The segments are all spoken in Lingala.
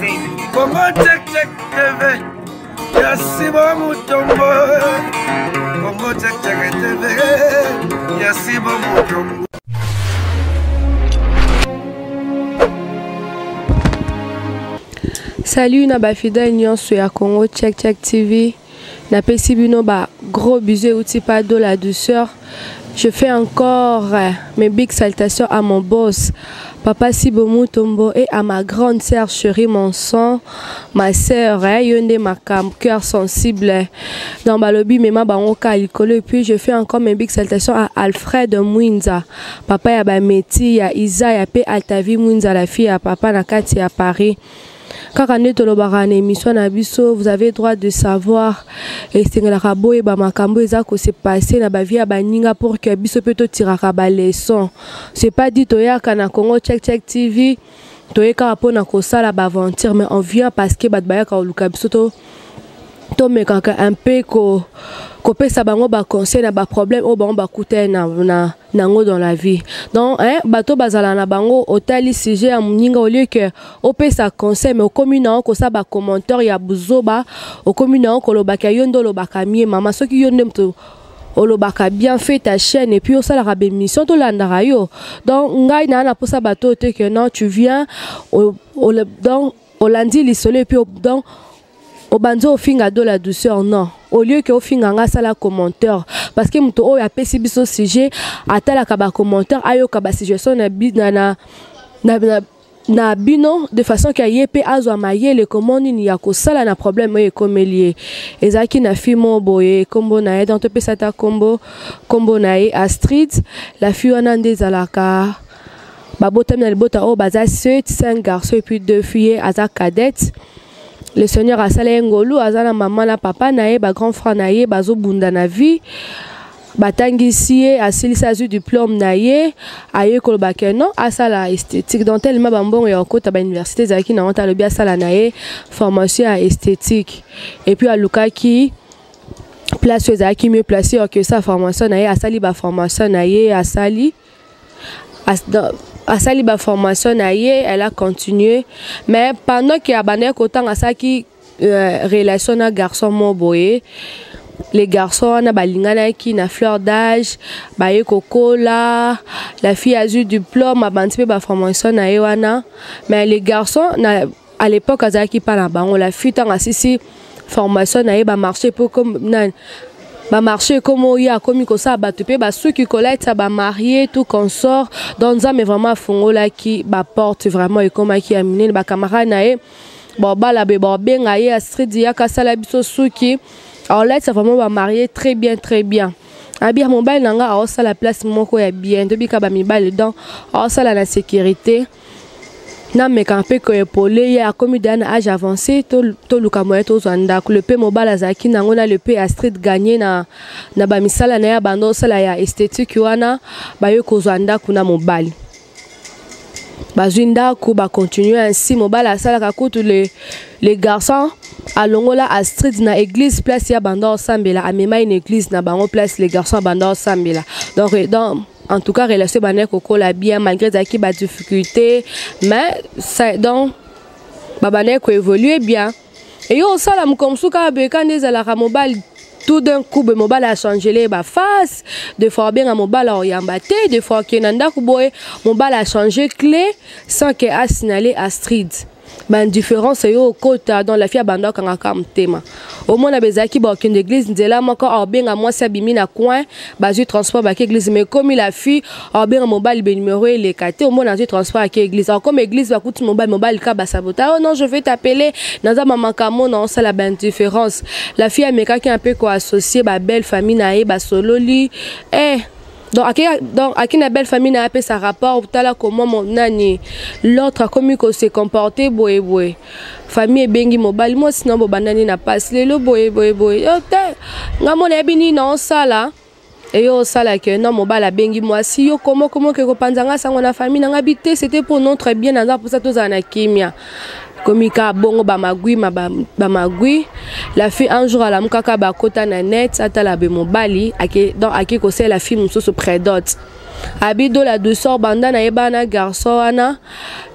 Congo Check Check TV ya Sibo Mutombo. Congo Check Check TV ya Sibo Mutombo. Salut na ba fidèle nyonso ya Congo Check Check TV. Napesi bino ba gros bisous euti pa de la douceur. Je fais encore euh, mes big salutations à mon boss, Papa Sibo Mutombo, et à ma grande sœur chérie, mon sang, ma sœur, hein, Yonde Makam, cœur sensible. Dans Balobi, Mema Bangoka Likolo. Et puis, je fais encore mes big salutations à Alfred Mwinza, papa ya Bameti, ya Isa, ya P. Altavi Mwinza, la fille à papa Nakati à Paris. Kaka nde tolobaka na émission na biso, vous avez droit de savoir. Esengelaka boyeba makambo eza kose passe na bavie ya baninga pour que biso mpe totiraka baleçon. C'est pas dit toyaka na Congo Check Check TV toye kaka mpona kosala baaventure, mais on vient parce que bato bayaka koluka biso to tomekaka un peu ko kopesa bango baconseil na baproblème oyo bango bakutani na, na, nango dans la vie. Donc hein, bato bazala na bango, otali sujet ya moninga, au lieu que opesa conseil, mais okomi na kosala bacommentaire ya buzoba, okomi na kolobaka yo nde olobaka mie. Mama, soki yo nde moto olobaka bien, fait ta chaîne et puis osalaka bémission, tolandaka yo. Donc ngai naa na posa bato oyo te que non, tu viens o, o, donc olandi lisolo et puis donc obandi ofinga de la douceur. Non, au lieu que ofinga nga, asala commentaire, parce que moto oyo apesi biso sujet atalaka bacommentaire, ayoka basuggestion na, na, na, na, na na bino, de façon ke ye mpe azwa mayele komo nini ya kosala na problème oyo ekomeli ye. Ezalaki na fille moko boye, nkombo na ye, donc topesa ata nkombo, nkombo na ye Astrid. La fille wana nde ezalaka babotami na libota oyo baza 7, 5 garçons et puis 2 filles, aza cadette. Le Seigneur asala ye ngolu, aza na mama na papa na ye, bagrand frère na ye bazobunda na vie. Batangisi ye, asilisi, azwi diplôme na ye, aye koloba ke non, asala esthétique. Donc tellement bambongo ya kokota bauniversité ezalaki nango te, alobi asala na ye formation ya esthétique. Et puis alukaki place oyo ezalaki mieux placé que sa formation na ye. Asali baformation na ye, asali baformation na ye, elle a continué. Mais pendant ke abandaki kotanga, asalaki relation na garçon moko boye. Les garçons wana balinganaki na fleur d'âge, baye kokola. La fille azwi diplôme, abandi mpe baformation na ye wana, mais les garçons na, à l'époque, azalaki mpa na bango. La fille, ntango asisi formation na ye, bamarché mpo nani, bamarché ekoma oyo akomi kosala bato mpe basuki, kolatisa bamarie, tout consort. Donc Nzambe vraiment afungolaki baporte, vraiment ekomaki ya minene. Bacamarade na ye bobala be babenga ye: "Astrid, yaka asala biso suki." Aolatisa vraiment bamarie très bien, très bien. Abia mobali na nga aosala place moko ya bien, tobika bamibali, donc aosala na sécurité, nameka mpe koepole ye, akomi deya na âge avancé, toluka moyen tozwa ndako. Le mpe mobali azalaki nango na le mpe Astrid gagné na bamisala na ye abanda osala ya esthétique wana, baye kozwa ndako na mobali. Bazwi ndako, bacontinue ainsi. Mobali asalaka kutu, le garçon alongola Astrid na église place ya banda osambela, amema une église na bango place le garçon abanda osambela. Donc en tout cas, relation ebandaki kokola bien malgré ezalaki badifficulté, mais ça, donc babandaki koévolue bien. Eyo osala mokolo mosusu kaka boye, ka nde ezalaka, mobali tout d'un coup boye, mobali achangele baface. Des fois abenga mobali, aoyamba te. Des fois akende na ndako boye, mobali achange clé sans ke asignale Astrid. Baindifférence eyo okota dans la fille, abanda okangaka motema. Omona bezalaki bakende église nzela moko, aobenga mwasi, abimi na coin, bazwi transport, bake église. Mais komi la fille aobenga mobali, benumero eleka te. Omona azwi transport, ake église, akomi église, bakuti mobali, mobali ka basabota: "Oh non, je vais t'appeler, naza mamakamo na osala." Baindifférence, la fille amekaki un peu koassocie babelle famille na ye, basololi eh. Donc aki na belle famille na ye, apesa rapport: tala comment nani l'autre akomi kose comporter boye boye. Famille ebengi mobali: "Mwasi na bobandani na pasi lelo boye boye boye." "Yo te, nga mona yebi nini na osala." Eyo osala ke non, mobali abengi mwasi: "Yo komo komo ke kopanza nga sango na famille na nga bi te, c'était pour notre bien, naza mposa tozala na kimia." Komi kaka bongo, bamagwi bamagwi. La fille, un jour alamukaka, bakota na net, atala be mobali ake, donc ake kosalela fille mosusu prédot. Abi do la douceur, banda nayeba na garçon wana.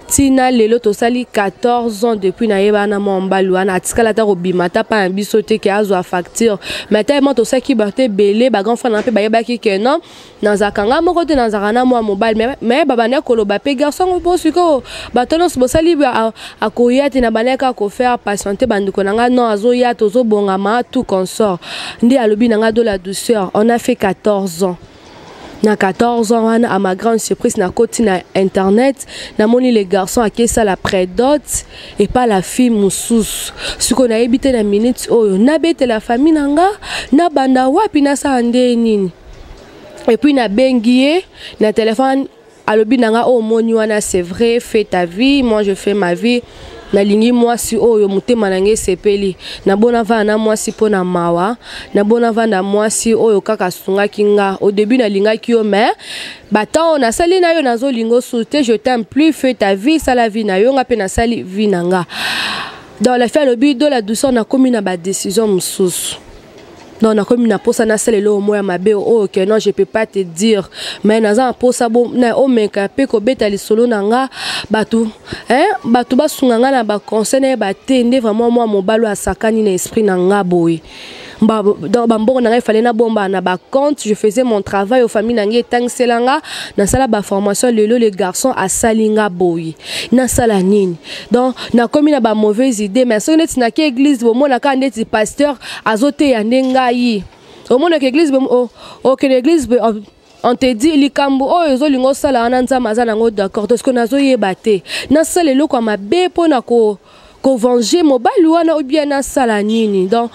Ntina lelo tosali 14 ans depuis nayeba na mwa mobali wana, atikala ata kobima ata pa na biso te ke azwa facture. Mais tellement tosalaki bato ebele, bagrand frère na mpe bayebaki ke non, nazalaka nga moko te, nazalaka na mwa mobali. Mais babandaki koloba mpe garçon ngo mpo sikoyo bato nyonso bosali akoya te. Na bandaki kaka kofaire patienter bandeko na nga, non, azoya, tozobongama, tout consort. Nde alobi na nga de la douceur, on a fait 14 ans. Na 14 ans wana, à ma grande surprise, nakoti na internet, namoni les garçons akesala prédot epa la fille mosusu. Sikoyo nayebi te na minute oyo nabetela famille na nga, nabanda wapi, nasala nde nini? Et puis nabengi ye na telefone, alobi na nga oyo omoni wana, c'est vrai, fais ta vie, moi je fais ma vie. Nalingi mwasi oyo motema na ngai esepeli, nabona vanda na mwasi mpo na mawa, nabona vanda mwasi oyo kaka asungaki nga au début. Nalingaki yo, mais batango nasali na yo, nazolinga osu te, je t'aime plus, fais ta vie, sala vie na yo, nga mpe nasali vie na nga. Donc la fille alobi de la douceur, nakomi na badécision mosusu. Donc nakomi na mposa nasala eloko moko ya mabe oyo ke non, je peux pas te dire, mais naza na mposa na omeka mpe kobeta lisolo na nga bato, hein, bato basunga nga na baconseil. Nayeba te nde vraiment mwa mobali oyo asakani na esprit na nga boye. Donc bambongo na ngai efale nabomba na bacompte, je faisais mon travail au famille na ngai, etangisela nga, nasala baformation. Lelo le garçon asali nga boye, nasala nini? Donc nakomi na bamauvaise idée. Mais soki neti naki église, bomonaka neti pasteur azoteya nde ngai, omonaka église, okende église, on te dit likambo oyo ozolinga osala wana, Nzambe aza nango d'accord. Parce que nazoyeba te nasala eloko ya mabe mpona ko kovenger mobali wana ou bien nasala nini. Donc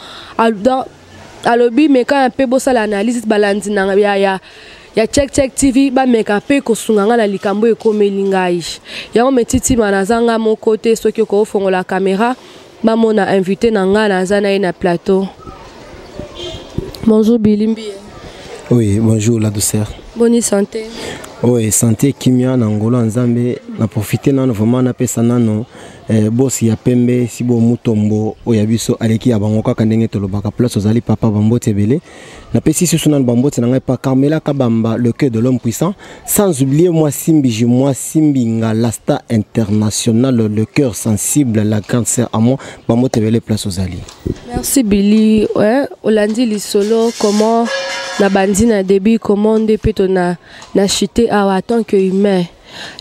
alobi meka mpe bosala analyse, balandi na ya Check Check TV bameka mpe kosunga nga na likambo ekomeli ngai yango. Metitima naza nga moko te, soki okofongola caméra bamona invité na ngai, naza na ye na plateau. Bonjour Bilimbi. Oui, bonjour la douceur. Bonne santé? Oui, santé kimia na ngolo ya Nzambe. Na profite nano vraiment napesa nano bosi ya pembe Sibo Mutombo oyo ya biso aleki ya bango kaka ndenge tolobaka. Place ozali papa, bambote ebele. Napesi susu nano bambote na ngai pa Carmela Kabamba, le cœur de l'homme puissant, sans oublier moi Simbiji, moi Simbinga, la star internationale, le cœur sensible, la grande sœur à moi, bambote ebele place ozali. Merci Billy. Ouais, olandi lisolo comment na bandi na début, comment nde mpe to na chute awa. En tant que humain,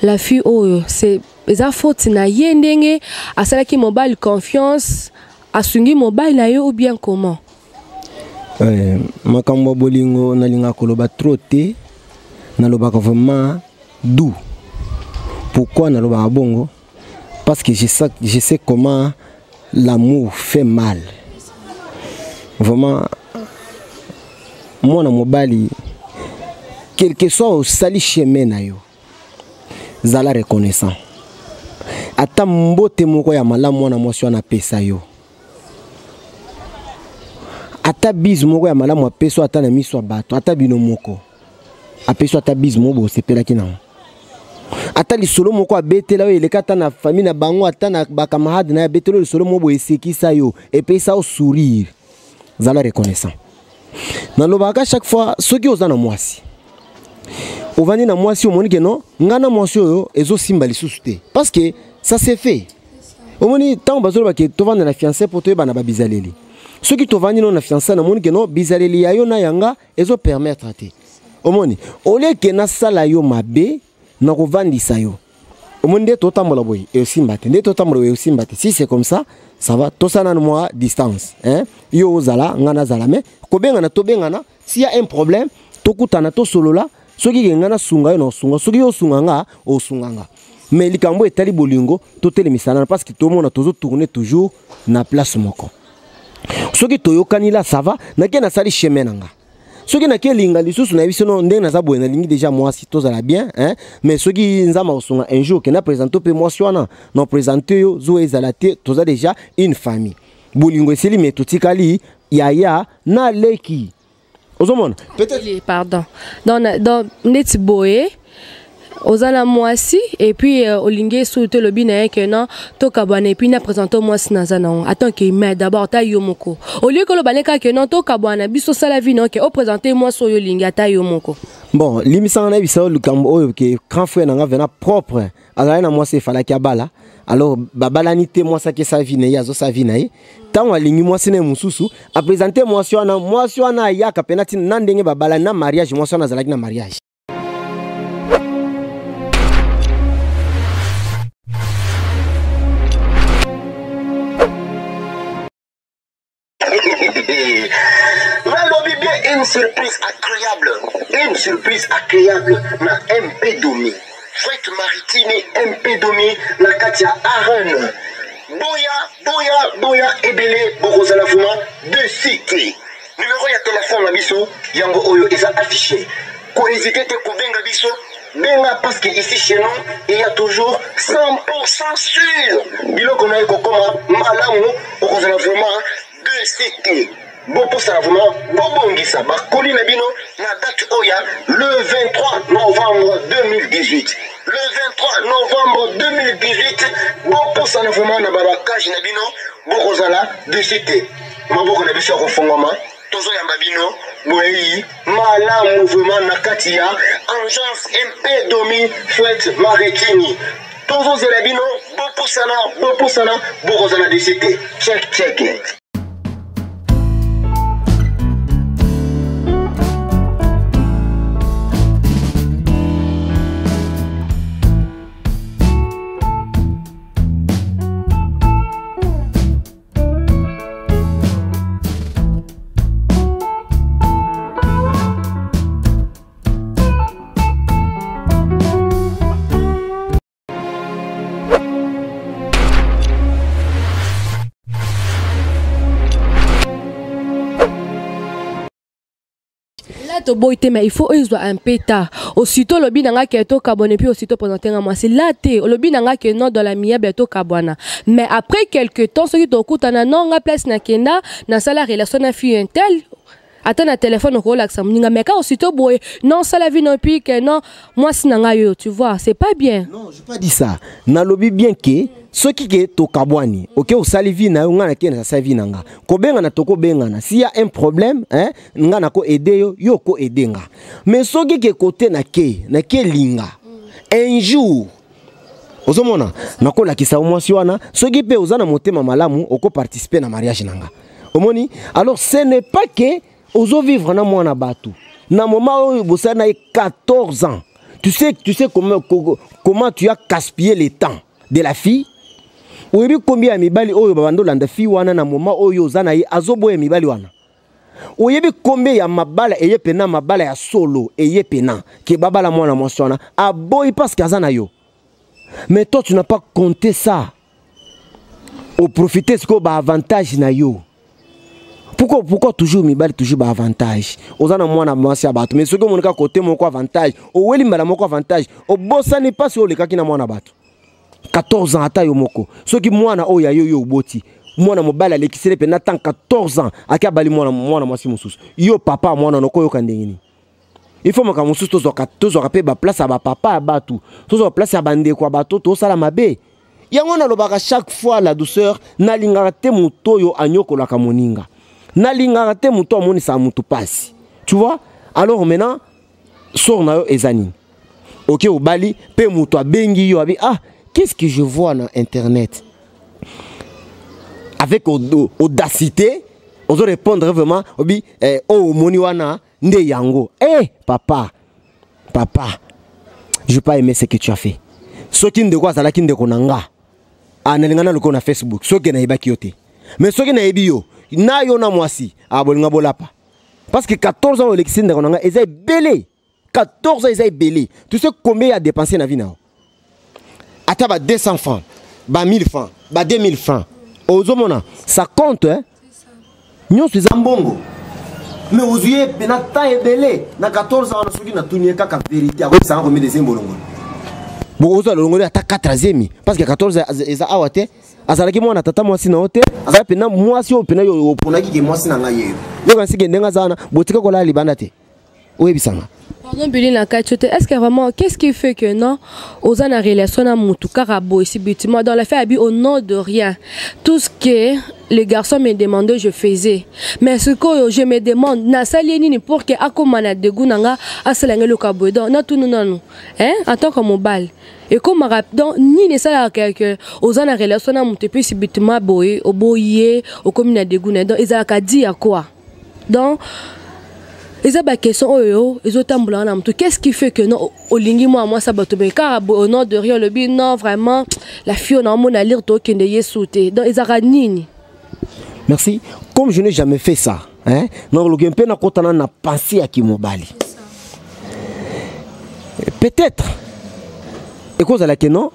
la fille oyo, c'est eza faute na ye ndenge asalaki mobali confiance, asungi mobali na ye ou bien comment? Makambo ya bolingo nalingaka koloba trop te, nalobaka vraiment doux. Pourquoi nalobaka bongo? Parce que je sais comment l'amour fait mal. Vraiment, mwana mobali, quel que soit osali chemin na yo, zala reconnaissant. Ata mbote moko ya malamu mwana mwasi wana apesa yo, ata bise moko ya malamu apesa, ata na miso ya bato, ata bino moko apesi, ata bise moko bosepelaki nango, ata lisolo moko abetela oyo eleka ata na famille na bango, ata na bacamarade na ye, abetela oyo lisolo moko boye esekisa yo, epesa yo sourire, zala reconnaissant. Nalobaka chaque fois, soki oza na mwasi, ovandi na mwasi, omoni ke non, ngai na mwasi oyo ezosimba lisusu te, parce que ça s'est fait. Omoni ntango bazoloba ke tovanda na fiancé mpo toyeba na babizaleli, soki tovandi no na fiancé, namoni ke non, bizaleli ya yo na yanga ezopermettre te. Omoni, olie ke nasala yo mabe na kovandisa yo, omoni nde totambola boye eosimba te, nde totambola boye eosimba te. Si c'est comme ça, ça va, tosala nanu mwa distance, hein? Yo ozala, nga nazala, mais kobengana tobengana. S'il y a un problème, tokutana, tosolola. Soki ke nga nasunga yo, na osunga. Soki yo osunga nga, osunga nga. Mais likambo etali bolingo, totelemisa nano, parce que tomona tozotourne toujours na place moko. Soki toyokani la, ça va. Nake nasali chemin na nga, soki nake elinga lisusu, nayebi sono ndenge naza boye, nalingi déjà mwasi, tozala bien, hein? Mais soki Nzambe akosunga un jour ke na présente mpe mwasi wana, na présente yo, zuwa ezala te, toza déjà une famille. Bolingo esili, mais totikali yaya na leki, ozomona peut-être. Pardon, donc neti boye Oza na mwasi et puis olingi esu te, olobi na ye ke non, tokabwana, et puis na présente mwasi naza nango attends ke, mais d'abord ata yo moko olingi koloba ne kaka ke non, tokabwana, biso sala vie na ke oprésente mwasi oyo olingi, ata yo moko. Bon, limbisanga, nayebisa yo likambo oyo ke grand frère na nga vena propre azalaki na mwasi, efalaki abala. Alors babalani te, mwasi akesa vie na ye, azosala vie na ye. Ntango alingi mwasi na ye mosusu, aprésente mwasi wana. Mwasi wana ayaka mpena ntina na ndenge babalani na mariage. Mwasi wana azalaki na mariage. Nalobi bien, une surprise agréable, une surprise agréable na MP Domi Fret Maritime, MP Domi na kati ya arène. Boya, boya, boya ebele, bokozala vraiment déçus te. Numéro ya telefone na biso yango oyo eza affiché. Kohésite te kobenga biso, benga, parce que ici chez nous il y a toujours 100% sûr biloko na ye kokoma malamu. Okozala vraiment déçus te. Boposana vraiment, bobongisa bakoli na bino na date oyo ya le 23 novembre 2018. Le 23 novembre 2018, boposana vraiment na babakage na bino, bokozala déçus te. Maboko na biso ya kofungwama, tozoyamba bino. Boyei malamu vraiment na kati ya agence MP Domi Fret Maritini. Tozozela bino, bopusana, bopusana, bokozala déçus te. Check, check. Là toboyi te, mais il faut ezwa un peu tard. Aussitôt olobi na nga ke tokabwana, puis aussitôt présente nga mwasi là te. Olobi na nga ke non, dans l'amiable tokabwana, mais après quelque temps soki tokutana, non, nga place nakenda, nasala relation na fille un tel, ata na téléphone okolakisa moninga. Mais quand aussitôt boye, non, sala vie non, puis que non, mwasi na ngai oyo, tu vois, c'est pas bien. Non, je pas dit ça. Nalobi bien ke soki ke tokabwani, oke osali vie na yo, nga nake nasali vie na nga. Kobengana, tokobengana. S'il y a un problème, hein, nga nako aider yo, yo ko aider nga. Mais soki ke kote na ke linga un jour ozomona nakolakisa yo mwasi wana, soki mpe oza na motema malamu, okoparticipe na mariage na nga. Omoni, alors ce n'est pas que ozovivre na mwana bato na moment oyo bosali na ye 14 ans. Tu sais comment tu as gaspillé le temps de la fille. Oyebi combien ya mibali oyo babanda olanda fille wana na moment oyo oza na ye, azoboya mibali wana? Oyebi combien ya mabala eye pena, mabala ya solo eye pena ke babala mwana mwasi wana, aboyi parce que aza na yo? Mais toi, tu n'as pas compté ça. Oprofite sikoyo baavantage na yo. Pourquoi toujours mibali, toujours baavantage? Oza na mwana mwasi ya bato, mais soki omonika kote moko avantage, oweli mbala moko avantage, obosani mpasi oyo olekaki na mwana bato 14 ans. Ata yo moko, soki mwana oyo ya yo, yo oboti mwana mobali, alekiseli mpenza tan 14 ans, aki abali mwana mwasi mosusu, yo papa mwana nokoyoka ndenge nini? Il faut makambo mosusu tozwaka mpe baplace ya bapapa ya bato, tozwaka place ya bandeko ya bato. Tosala mabe yango. Nalobaka chaque fois, la douceur, nalingaka te moto oyo anyokolaka moninga, nalingaka te moto amonisaka motu pasi, tu vois. Alors maintenant, sort na yo eza nini? Oke obali mpe moto abengi yo, abi: "Ah, qu'est-ce que je vois na internet?" Avec audacité ozo répondre vraiment, obi oyo omoni wana nde yango. Eh papa, papa, je pas aimé ce que tu as fait. Soki ndeko azalaki ndeko na nga, analinga na lokolo na Facebook, soki nayebaki yo te. Mais soki nayebi yo na yo na mwasi abolinga bolapa, parce que 14 ans olekisi ndeko na nga eza ebele. 14 ans eza ebele. Tu sais combien ya dépensé na vie na yo? Ata ba 200 francs, ba 1000 francs, ba 2000 francs, ozomona ça compte, hein? Nyonso eza mbongo, mais ozwi ye na temps ebele na 14 ans wana. Soki natuni ye kaka vérité, akoyebisanga combien de zembo olongoli. Bon, ozwa lolongoli ata 4 azemi, parce que 14 eza awa te. Azalaki mwana tata mwasi na yo te, azalaki mpena mwasi oyo mpena yo oponaki ke mwasi na ngai yeyo. Yoka nsike ndenge aza wana, botika kolala libanda te. Oyebisanga. Pardon Billy na kati te, est-ce que vraiment, qu'est-ce qui fait que non, oza na relation na mutu kaka boye subitement dans la fait abi au nom de rien, tout ce que les garçons me demandaient, je faisais, mais ce que je me demande, nasali nini pour que akoma na dégoût nanga, asala nga eloko ya boye? Donc natunu nanu, hein, en tant que mobali, ekomaka donc nini esalaka ke oza na relation na moto et puis subitement boye oboyi ye, okomi na dégoût na ye? Donc ezalaka di ya quoi? Donc eza baquestion oyo ezotambola wana motu. Qu'est-ce qui fait que non, olingi mwa mwasi ya bato, mais kaka boye, au nom de rien, olobi non, vraiment, la fille oyo naomona lire, tokende yesu te? Donc ezalaka nini? Merci. Comme je n'ai jamais fait ça, hein, nakoluki mpe nakotana na pensée ya kimobali. Peut-être ekozala ke non,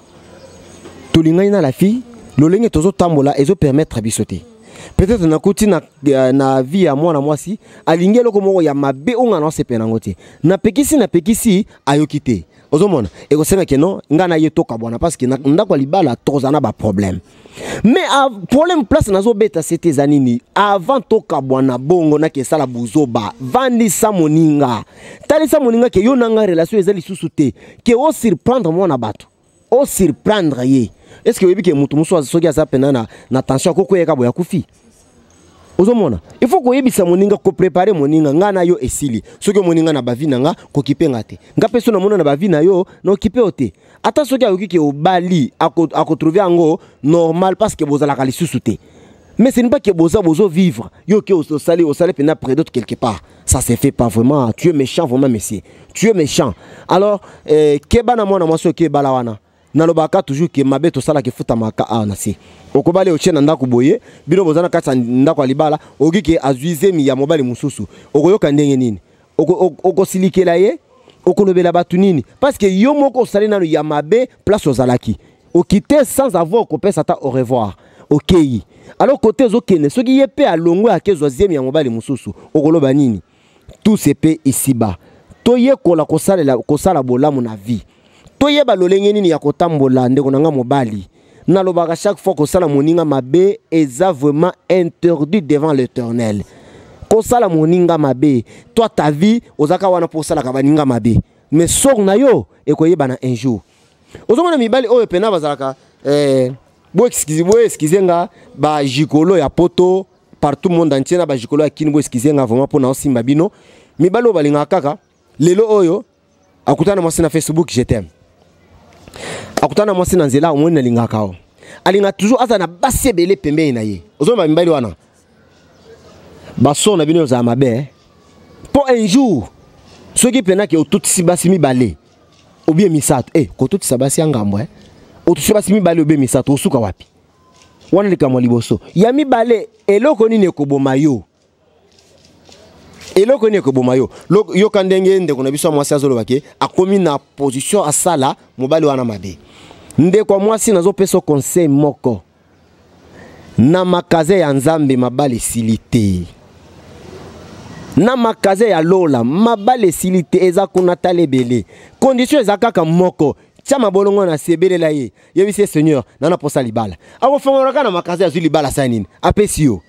tolingani na la fille, lolenge tozotambola ezopermettre biso te. Peut-être nakuti na vie ya mwana mwasi alingi eloko moko ya mabe oyo nga naosepela yango te. Napekisi, napekisi, ayoki te. Ozomona, ekosenga ke non, ngai na ye tokabwana, parce que na ndako ya libala tokozala na baproblème. Mais problème place nazobeta sete eza nini? Avant tokabwana bongo, nake esala buzoba, vandisa moninga, talisa moninga ke yo na nga relation eza lisusu te, ke osurprendre mwana bato, osurprendre ye. Est ce que oyebi ke moto mosusu soki aza pena na tension, akokweyaka boye, akufi? Ozomona, il faut koyebisa moninga, koprépare moninga: ngai na yo esili. Soki omoni ngai na bavi na nga, kokipe nga te. Nga mpe so namona na bavi na yo, naokipe yo te. Ata soki ayoki ke obali, akotrouve yango normal, parce que bozalaka lisusu te. Mais ce n'est pas que boza bozo vivre yo ke osali, osali pena prédote quelque part. Ça se fait pas vraiment. Tu es méchant vraiment, monsieur, tu es méchant. Alors keba na mwana mwasi oke ebala wana. Nalobaka toujours ke mabe tosalaka efutamaka awa na se. Okobali, otie na ndako boye, bino boza na kati ya ndako ya libala, okoki ke azwi zemi ya mobali mosusu, okoyoka ndenge nini? Okosilikela ye, okolobela bato nini? Parce que yo moko osali nano ya mabe. Place ozalaki, okite sans avoir kopesa ata au revoir, okei. Alors kote ezokende, soki ye mpe alongwe, akezwa zemi ya mobali mosusu, okoloba nini? Tout se paie ici-bas. Toyekola kosalela, kosala bolamu na vie, toyeba lolenge nini ya kotambola. Ndeko na nga mobali, nalobaka chaque fois, kosala moninga mabe eza vraiment interdit devant l'Éternel. Kosala moninga mabe, toi ta vie ozaka wana mpo osalaka baninga mabe, mais sort na yo ekoyebana un jour. Ozomona mibali oyo pena bazalaka boexcuse nga, bajikolo ya Poto, partout monde entier, na bajikolo ya Kini, boexcuse nga vraiment mpo na osimba bino. Mibali oyo balingaka kaka lelo oyo akutana na mwasi na Facebook, "Je t'aime". Akutana na mwasi na nzela, omoni, nalingaka o. Alingaka toujours aza na basi ebele pembeni na ye. Ozomona mibali wana, baso na bino ozala mabe, eh? Mpo un jour soki mpenake otutisi basi mibale obie misato, kotutisa basi ya ngambo, eh? Otutisi basi mibale obie misato, osuka wapi? Wana likambo ya liboso. Ya mibale, eloko nini ekoboma yo? Eloko nini ekoboma yo? Yoka ndenge ndeko na biso ya mwasi azoloba ke akomi na position asala mobali wana mabe. Ndeko ya mwasi, nazopesa conseil moko: na makaze ya Nzambe mabala esili te. Na makaze ya lola mabala esili te, eza kuna. Tala ebele, condition eza kaka moko: tia mabolongo na se, ebelela ye, yebisi ye: "Seigneur, nana posa libala." Akofongola kaka na makaze, azwi libala, asala nini? Apesi yo.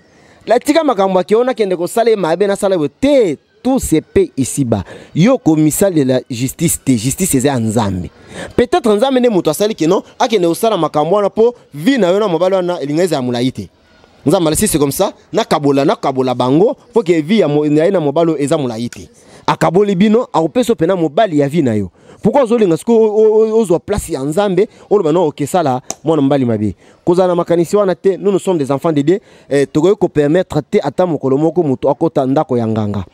Latika makambo ake ona kende kosala ye mabe, nasala boye te. Tout se paie ici-bas. Yo komisalela justice te, justice eza ya Nzambe. Peut-être Nzambe nde moto asali keno akende kosala makambo wana mpo vie na yo na mobali wana elinga eza ya molai te. Nzambe alasi, c'est comme ça, nakabola, nakabola bango mpo ke vie ya ye na mobali oyo eza molai te. Akaboli bino, akopesa mpena mobali ya vie na yo. Pourquoi ozolinga sikoyo ozwa place ya Nzambe, oloba no okesala mwana mobali mabe? Kozala na makanisi wana te. Nous, nous sommes des enfants de Dieu. Tokoki kopermettre te ata mokolo moko moto akota ndako ya nganga.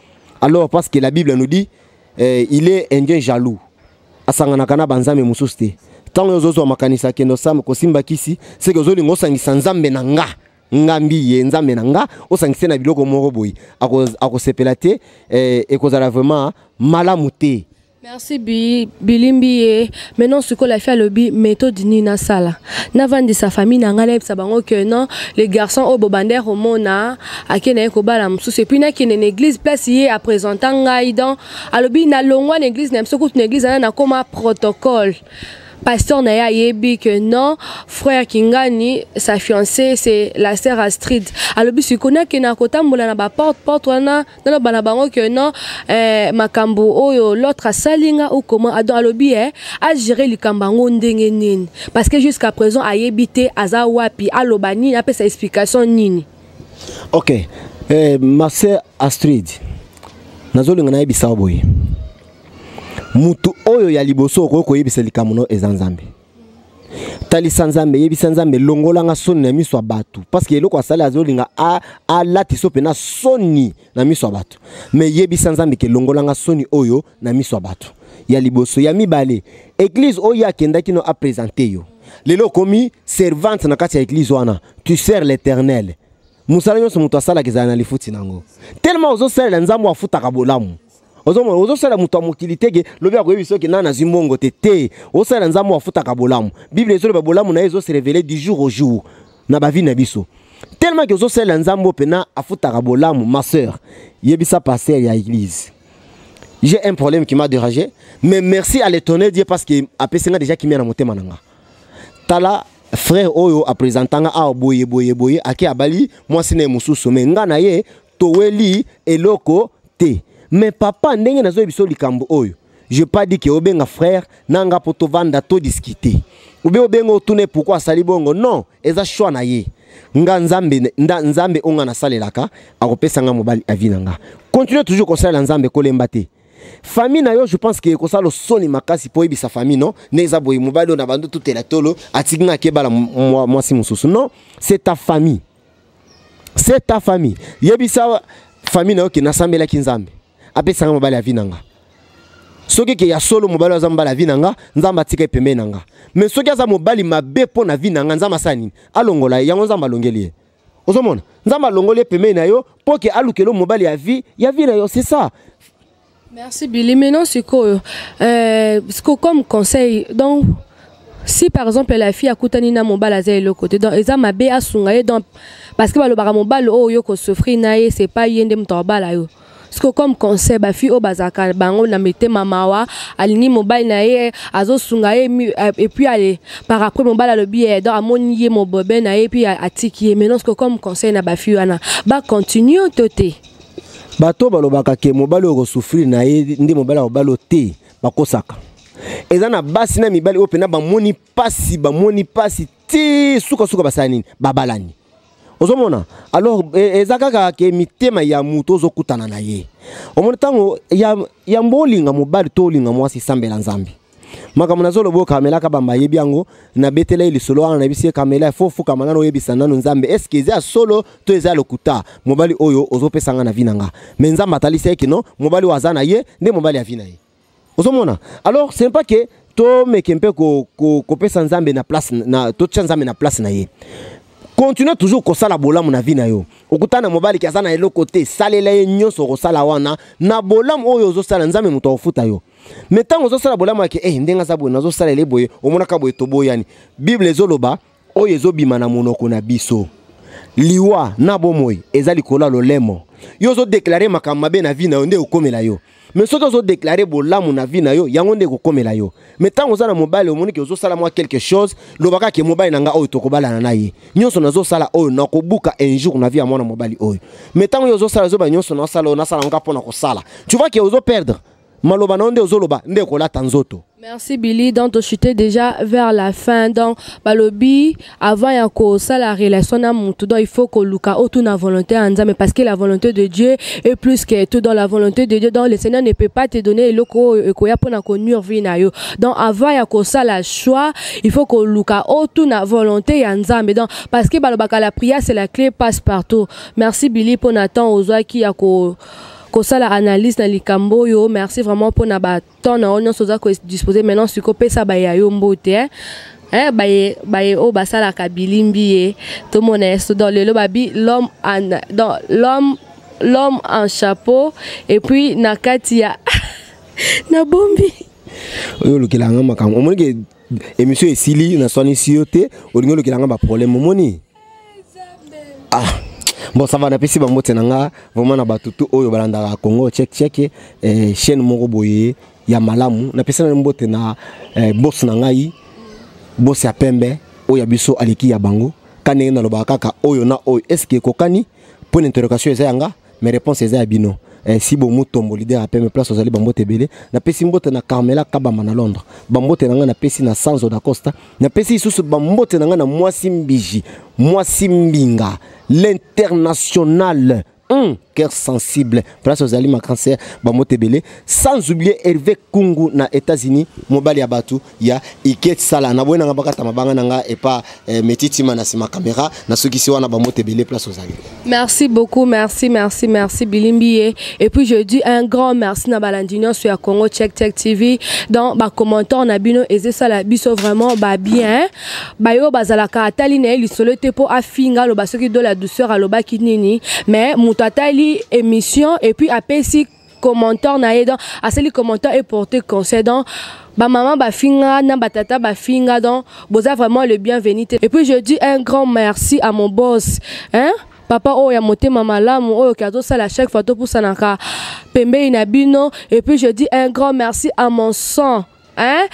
Alors parce que la Bible nous dit, il est un Dieu jaloux, asanganaka na banzambe mosusu te. Ntango oyo ozozwa makanisi akende osamba kosimba kisi, seke ozolinga osangisa Nzambe na nga, ngambi ye Nzambe na nga, osangise na biloko moko boye, akosepela te. Ekozala vraiment malamu te. Merci bi bilimbi ye. Maintenant sikoyo la fille alobi méthode nini nasala? Navandisa famille na ngai, nayebisa bango que non, les garçons oyo bobandere komona ake na ye kobala mosusu, et puis nakende na église place ye aprésenta ngai. Donc alobi nalongwa na église na biso, kutu na église wana nakóma protocole. Pasteur na ye ayebi que non, frère Kingani, sa fiancée, c'est la sœur Astrid. Alobi sikoyo nakende kotambola na baporte porte wana, naloba na bango que non, makambo oyo l'autre asali nga ou comment. Donc alobi agérer likambo yango ndenge nini, parce que jusqu'à présent ayebi te aza wapi, aloba nini, apesa explication nini. Ok, ma sœur Astrid, nazolinga nayebisa yo boye: mutu oyo ya liboso okoki koyebisa likambo no eza Nzambe. Talisa Nzambe, yebisa Nzambe: "Longolanga soni na miso ya bato", parce que eloko asali, azolinga alatisa mpenza soni na miso ya bato. Mais yebisa Nzambe ke longolanga soni oyo na miso ya bato. Ya liboso. Ya mibale, église oyo akendaki no aprésenter yo, lelo okomi servante na kati ya église wana, tu sers l'Éternel. Mosala nyonso moto asalaka ezala na lifuti nango. Tellement ozosalela Nzambe, afutaka bolamu. Ozomona, ozosala moto ya mokili teke lobi akoyebi soki nani azwi mbongo te. Te, osala Nzambe, afutaka bolamu. Bible ezoloba bolamu na ye ezose révéler du jour au jour na bavie na biso. Tellement ke ozosalela Nzambe mpenza, afutaka bolamu. Ma sœur, yebisa pasteur ya église: "J'ai un problème qui m'a dérangé, mais merci à l'Éternel Dieu parce que apesi nga déjà kimia na motema na nga. Tala frère oyo aprésentanga awa boye boye boye, ake abali mwasi na ye mosusu, mais nga na ye toweli eloko te. Mais papa, ndenge nazoyebi biso likambo oyo, je pas dit ke obenga frère na nga mpo tovanda todiscuter, obe obenga otuna pourquoi asali bongo. Non, eza choix na ye. Nga Nzambe, nda Nzambe oyo nga nasalelaka akopesa nga mobali ya vie na nga." Continue toujours kosalela Nzambe, kolemba te. Famille na yo, je pense ke ekosala soni makasi mpo oyebisa famille: "Non, nde eza boye, mobali oyo na bando tutela tolo atiki nga, akebala mwasi mosusu." Non, c'est ta famille, c'est ta famille. Yebisa famille na yo ke nasambelaki Nzambe, apesanga mobali ya vie na nga. Soki ke ya solo mobali oyo aza mobali ya vie na nga, Nzambe atika ye pembeni na nga. Mais soki aza mobali mabe mpo na vie na nga, Nzambe asala nini? Alongola ye. Yango Nzambe alongeli ye. Ozomona, Nzambe alongoli ye pembeni na yo mpo ke alukela mobali ya vie na yo. C'est ça. Merci Billy. Maintenant, c'est quoi comme conseil? Donc, si par exemple la fille akutani na mobali aza eloko te, donc eza mabe asunga ye? Donc parce que balobaka mobali oyo yo kosouffrir na ye, c'est pas ye nde moto abala yo. Parce que comme conseil, bafille oyo bazalaka bango na mitema mawa, alingi mobali na ye, azosunga ye, et puis ale par après mobali alobi ye, donc amoni ye mobobe na ye, puis atiki ye. Maintenant, ce que comme conseil na bafille wana, bacontinue to te? Bato balobaka ke mobali oyo kosouffrir na ye nde mobali akobala o te, bakosaka. Eza na basi na mibali oyo mpenza bamoni pasi, bamoni pasi ti sukasuka basala nini? Babalani. Ozomona, alors eza kaka ke mitema ya moto ozokutana na ye. Omoni, ntango ya mbo olinga mobali to olinga mwasi, sambela Nzambe. Makambo nazoloba oyo, Kamela Kabamba ayebi yango. Nabetela ye lisolo wana, nayebisi ye: "Kamela, fo fukama nano, oyebisa nano Nzambe eske eza ya solo to eza ya lokuta, mobali oyo ozopesa nga na vie na nga." Mais Nzambe atalisi ye kino mobali oyo aza na ye nde mobali ya vie na ye. Ozomona, alors ce n'est pas que tomeke mpe kopesa Nzambe na place na, totia Nzambe na place na ye. Continue toujours kosala bolamu na vie na yo. Okutana na mobali ki aza na eloko te, salela ye nyonso. Okosala wana na bolamu oyo ozosala, Nzambe moto akofuta yo. Mais ntango ozosala bolamu yake ndenge aza boye, nazosalela ye boye, omonaka boye, toboyani. Bible ezoloba oyo ezobima na monoko na biso: liwa na bomoi eza likolo ya lolemo. Yo ozodéclarer makambo mabe na vie na yo, nde okomela yo. Mais soki ozodéclarer bolamu na vie na yo, yango nde ekokomela yo. Mais ntango oza na mobali, omoni ke ozosala mwa quelque chose, lobaka ke mobali na nga oyo tokobalana na ye, nyonso nazosala oyo nakobuka un jour na vie ya mwana mobali oyo. Mais ntango oyo ozosala, ozoba nyonso nasala oyo, nasala nga mpo na kosala, tu vois ke ozoperdre maloba na yo nde ozoloba nde ekolata nzoto. Merci Billy. Donc, tu déjà vers la fin. Donc, balobi, avant ya la relation na mutu, donc il faut que luka otuna volonté ya Nzambe, parce que la volonté de Dieu est plus que tout. Dans la volonté de Dieu, donc le Seigneur ne peut pas te donner eloko ekoya pona ko nuire vie na yo. Donc, avant ya la choix, il faut que luka otuna volonté ya Nzambe. Donc, parce que balobaka la prière, c'est la clé passe partout. Merci Billy pour Nathan ozwaki ya ko kosala analyse na likambo oyo. Merci vraiment mpona batemps na yo nyonso oza kodisposer. Maintenant sikoyo opesa baya yo mbote, eh? Baye baye oyo basalaka bilimbi ye, tomona ye so. Donc lelo babi l'homme en, donc l'homme en chapeau, et puis na kati ya nabombi. Oyo olukelanga makambo, omoni ke émission esili, naswanisi yo te, olingi olukelanga baproblème, omoni. Ah bon, ça va. Napesi bambote na nga vraiment na bato tu oyo balandaka Congo Check Check, chaîne moko boye ya malamu. Napesi na mbote na boss na ngai. Boss ya pembe oyo ya biso aleki ya bango ka ndenge nalobaka kaka oyo na oyo est ce que ekokani? Point d'interrogation eza ya nga, mais réponse eza ya bino. Sibo Mutombo, leader ya pembe, place ozali, bambote ebele. Napesi mbote na Carmela Kabamba na Londres, bambote na ngai napesi na Sanzo da Costa, napesi lisusu bambote na ngai na mwasi Mbiji, mwasi Mbinga l'international, cœur sensible, place ozali, ma grande sœur, bambote ebele. Sans oublier Hervé Kungu na États-Unis, mobali ya bato ya Iket Sala na boye nanga bakata mabanga na nga epa metitima na nsima caméra nasukisi wana, bambote ebele place ozali. Merci beaucoup, merci, merci, merci Bilimbiye. Et puis je dis un grand merci na balandi nyonso ya Congo Check Check TV. Dans ba commentaire na bino ezosala biso vraiment ba bien. Bayo bazalaka atali na ye lisolo te po afinga, aloba soki de la douceur alobaki nini, mais moto atali émission et puis apesi commentaire na ye, donc asali commentaire et porter conseil. Donc ba maman bafinga na batata bafinga, donc boza vraiment le bienvenu. Et puis je dis un grand merci à mon boss, hein, papa oyo ya motema malamu, oyo ki azosala chaque fois topusanaka pembeni na bino. Et puis je dis un grand merci à mon sang, hein?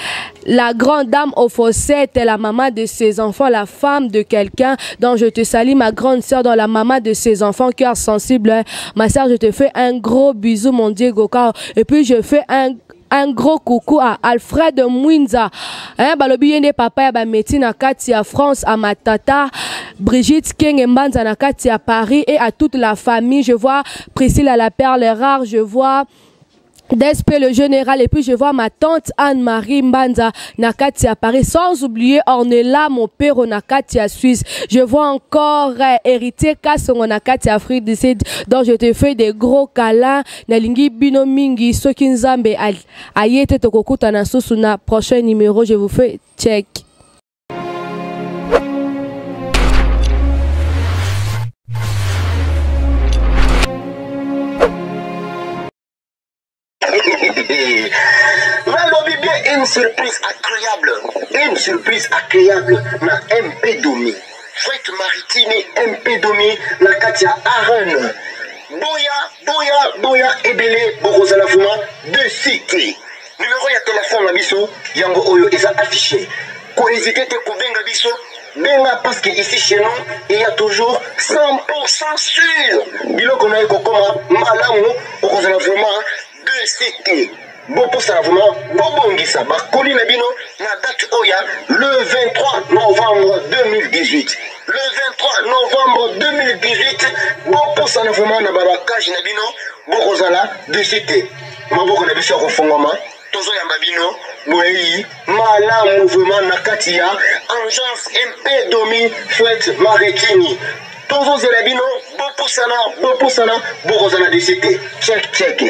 La grande dame au fossette, la maman de ses enfants, la femme de quelqu'un. Donc je te salue, ma grande sœur, dans la maman de ses enfants, cœur sensible, hein. Ma sœur, je te fais un gros bisou, mon Diego. Et puis je fais un gros coucou à Alfred Mwinza, hein, balobi ye nde papa ya bameti na kati ya France, à ma tata Brigitte Kenge Mbanza na kati ya Paris et à toute la famille. Je vois Priscilla la perle rare, je vois DSP le général, et puis je vois ma tante Anne-Marie Mbanza na kati ya Paris, sans oublier Ornella mon père na kati ya Suisse. Je vois encore Héritier Kasongo na kati ya Afrique du Sud. Donc je te fais des gros câlins. Nalingi bino mingi, soki Nzambe aye te tokokutana susu na prochain numéro. Je vous fais check. Nalobi bien, une surprise agréable, une surprise agréable na MP Domi Fret Maritime, MP Domi na kati ya arène. Boya, boya, boya ebele, bokozala vraiment déçus te. Numéro ya telefone na biso yango oyo eza affiché, kohésite te kobenga biso, benga, parce que ici chez nous il y a toujours 100% sûr biloko na ye kokoma malamu. Okozala vraiment déçus te. Bopusana vraiment, bobongisa bakoli na bino na date oyo ya le 23 novembre 2018. Le 23 novembre 2018, bopusana vraiment na babakage na bino, bokozala déçus te. Maboko na biso ya kofungwama, tozoyamba bino, boyei malamu vraiment na kati ya agence MP Domi Fret Maritini. Tozozela bino, bopusana, bopusana, bokozala déçus te. Check check.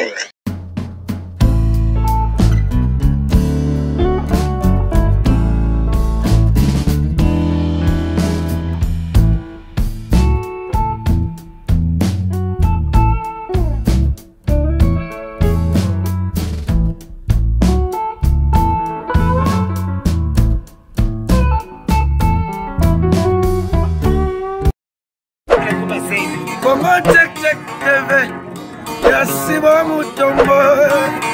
Congo Check Check TV ya Simon Mutombo.